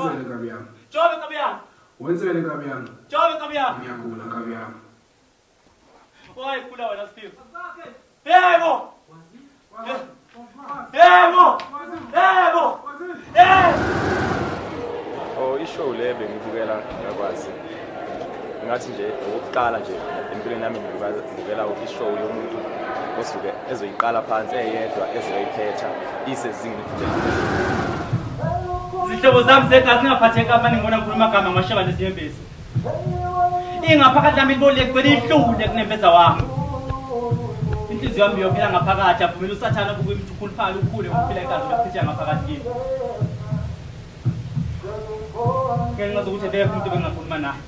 Wenzele nkabi yami. Jobe nkabi yami. Wenzele nkabi yami. Jobe nkabi yami. Ngiyagula nkabi yami. Wayigula wena Siphiwe. Yebo. Yebo. Yebo. Yebo. Oh, ishow le bengibukela ngakwazi. Ngathi nje okokuqala nje empilweni yami ngibukela ishow yomuntu osuke ezoyiqala phansi eyedwa ezoyiphetha isezingeni eliphezulu. Zihlobo zami zegazi ngingaphatheka manje ngibona ngikhuluma amagama ngasheba nezinyembezi. Ingaphakathi lami libolile kugcwele ihlule kunembeza wami. Inhliziyo yami iyophela ngaphakathi avumela usathane ukuba imthukhuluphale ukhule ngokuphila igazi lokuchitha ngaphakathi kimi. Ngenxa zokuthi ebekho umuntu bengakhuluma naye.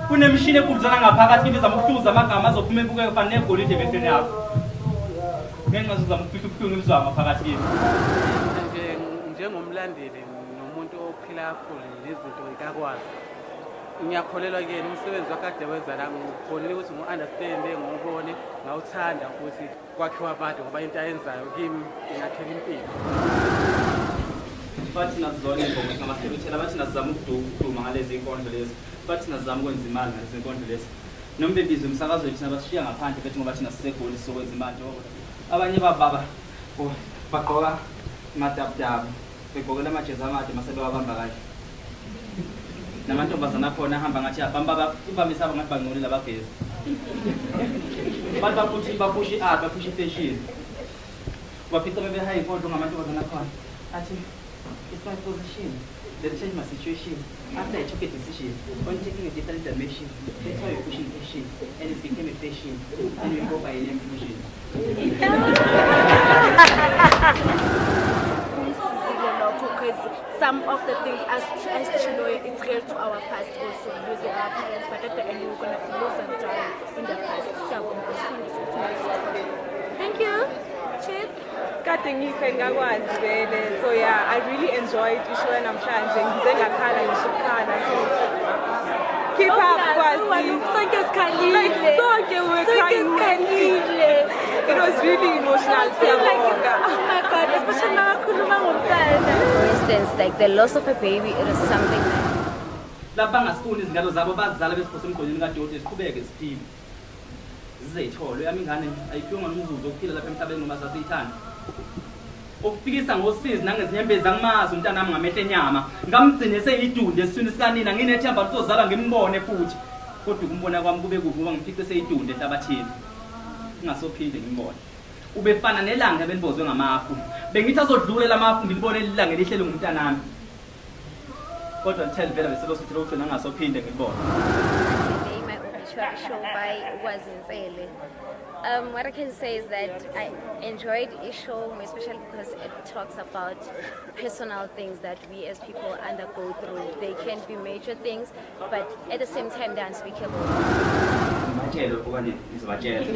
Kunemishini egudluzana ngaphakathi kimi izama ukuhluza amagama azophuma ebukeke fana negolide emehlweni yakho. Ngenxa zozama ukufihla ubuhlungu ebuzwa ngaphakathi kimi. Nje njengomlandeli nomuntu ophila kakhulu nezinto ngikakwazi ngiyakholelwa kuyena umsebenzi wakhe ade wenza la ngikhonile ukuthi ngu-understande ngiwubone ngawuthanda ukuthi kwakhiwa abantu ngoba into ayenzayo kimi ingakhela impilo. Bathi nasizona iy'ngoma singamahlebethela bathi nasizama ukuduma ngalezi iy'nkondlo lezi bathi nasizama ukwenza imali ngalezi nkondlo lezi noma bebizwe emsakazweni thina basishiya ngaphandle bethi ngoba thina siseGoli sizokwenza imali njengoba abanye babo baba bagqoka amadabudabu begqokela amajezi amade mase bewabamba kanje namantombazane akhona ahamba ngathi abamba imvamisa abo ngathi bangcolile abagezi abantu baphusha baphusha i-art baphusha ifashion bafica bebehaye inkondlo ngamantombazane akhona athi it's my position that changed my situation after I took a decision on taking a different dimension. That's why we're pushing fashion and it became a fashion and we go by name fusion. Kumsizile lokho because some of the things as Chiloyo, it's real to our past also, losing our parents, but at the end we're gonna lose them down in the past. Siyabonga usifundise ukuthi. Thank you. Cheers. Kade ngife ngakwazi vele, so yeah, I really enjoyed ishow yanamhlanje. Ngize ngakhala ngisho ukukhala, so keep up, Kwazi. Sonke sikhalile. Like, sonke we were Sonke crying. Sikhalile. It was really emotional. Feel like, Siyabonga. oh my God, especially makakhuluma ngomntana. For instance, like the loss of a baby, it is something that Lapha bangasifuni izingalo zabo bazizala besiphose emgqonyeni kadoti ziqhubeke ziphile zizeyithole yami ingane ayiphiwe ngomzuzu wokuphila lapha emhlabeni noma sasiyithanda ukufikisa ngosizi nangezinyembezi. Angimazi umntanami ngamehlo enyama, ngamgcine eseyidunde esiswini sikanina nginethemba lizozalwa ngimbone futhi, kodwa ukumbona kwami kube kubi ngoba ngimfice seyidunde enhlabathini ngingasophinde ngimbone. Ubefana nelanga ebelibozwe ngamafu, bengithi azodlula lamafu ngilibone lilanga elihle lingumntanami, kodwa lithe livela beselosuthi lokugcina ngingasophinde ngilibone. Today, my obituary show by Kwazi Nsele. What I can say is that I enjoyed the show, especially because it talks about personal things that we as people undergo through. They can be major things, but at the same time, they're unspeakable. Ngibatshele okanye ngizobatshela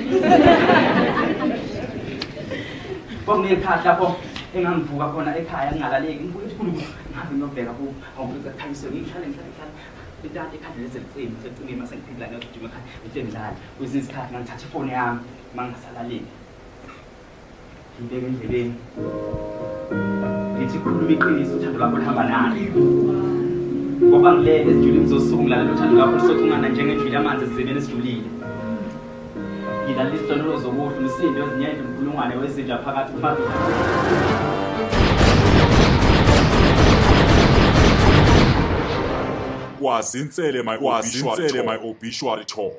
kwakuney'khathi lapho engangivuka khona ekhaya ngingalaleki ngibuye ukuthi khulu ngihambe ngiyobheka kubo awufica kukhanyisiwe ngihlale ngihlale ngihlale litata ikhadi leze licime selicimile mase ngiphindela ngiyogijima ekhaya ngifike ngilale. Kwezinye izikhathi ngangithatha ifoni yami uma ngingasalaleki ngibeke endlebeni ngithi khuluma iqiniso uthando lwakho luhamba nalo ngoba ngilele ezijulini zosuku ngilalela uthando lwakho lusocungana njengenjwili yamanzi esizibeni esijulile ngilalela izitololo zokuhle umsindo wezinyende umkhulungwane wezinja phakathi kumavila. Kwazi Nsele, my Kwazi Nsele, my obituary talk.